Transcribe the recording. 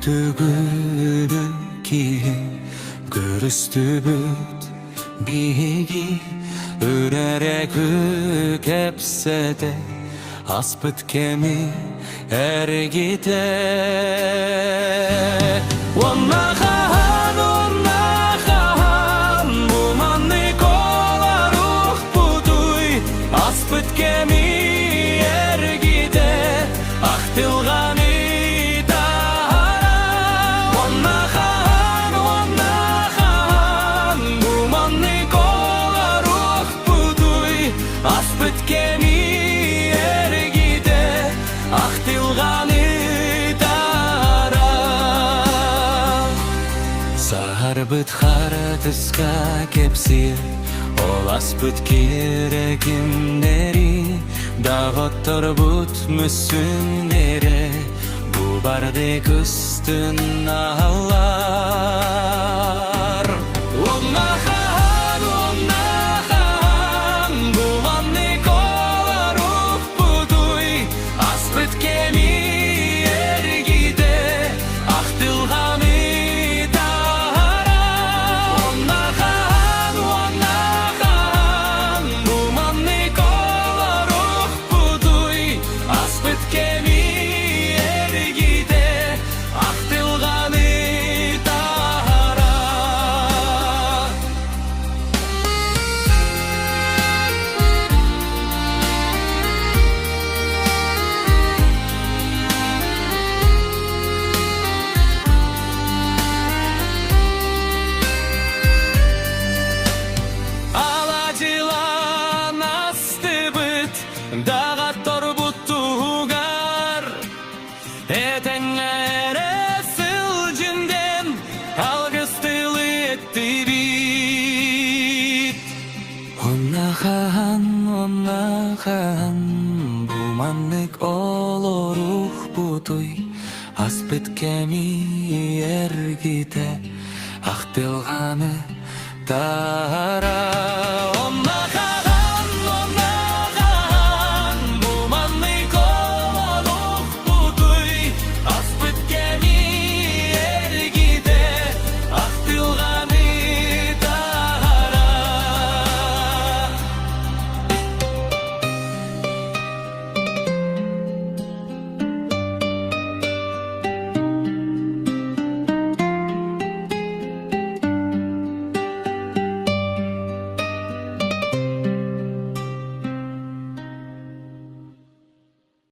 Үтүгүнү киһи көрүстүбүт биһиги үрэрэ кэпсэтэ аспыт кэми эргитэ Уонна хаһан, уонна хаһан бу маннык олоруохпутуй аспыт кэми эргитэ Ахтылҕаны таһара Уонна хаһан, уонна хаһан бу маннык олоруохпутуй Аспыт кэми эргитэ Ахтылҕаны таһара Саһарбыт харатыска кэпсиир Ол аспыт киэрэ кимнэри Доҕотторбут мүссүннэрэ бу барды кыстын аһаллар. Умнахан, умнахан, бу маннык олоруохпутуй, аспыт кэми эргитэ, ахтылҕаны таһара. Умнахан, умнахан, бу маннык олоруохпутуй, аспыт кэми эргитэ, ахтылҕаны таһара. Алаадьылаан астыбыт даҕатторбут туһугар этэҥҥэ эрэ сылдьын диэн алгыс тылы эттибит. Оннахан, оннахан, бу маннык олоруохпутуй, аспыт кэми эргитэ, ахтылҕаны таһара.